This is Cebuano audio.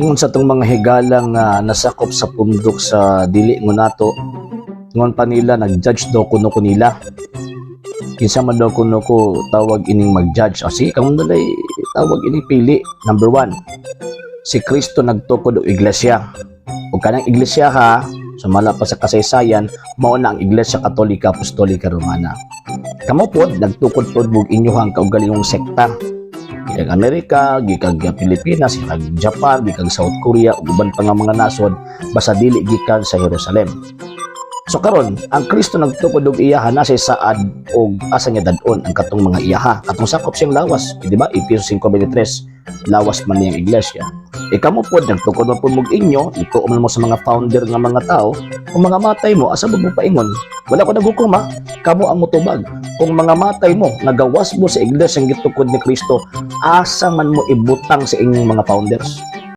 Ingon sa atong mga higala nga nasakop sa pundok sa dili ngunato, ingon pa nila, nag-judge daw kuno ko nila. Kinsa man daw kuno ko tawag ining mag-judge? O sige, kamo nalay tawag ining pili. Number one, si Kristo nagtukod og iglesia. Ug kanang iglesia ha, sumala pa sa kasaysayan, mao na ang Iglesia Katolika Apostolika Romana. Kamo pod nagtukod pod og inyuhang kaugalingong sekta. Gikag Amerika, gikag Pilipinas, gikag Japan, gikag South Korea ug uban pa nga mga nasod, basta dili gikan sa Jerusalem. So karon, ang Kristo nagtukod og iyaha, nasa saad og asa niya dad-on ang katong mga iyaha, katong sakop siyang lawas, di ba? Efeso 5:23, lawas man niyang iglesia. E kamo pod nagtukod man pod mo inyo, ituo man mo sa mga founder nga mga tao, kung mga matay mo, asa mo paingon? Wala ko naghukom ha, kamo ang mutubag. Kung mga matay mo, nagawas mo sa iglesia ang gitukod ni Kristo, asa man mo ibutang sa inyong mga founders?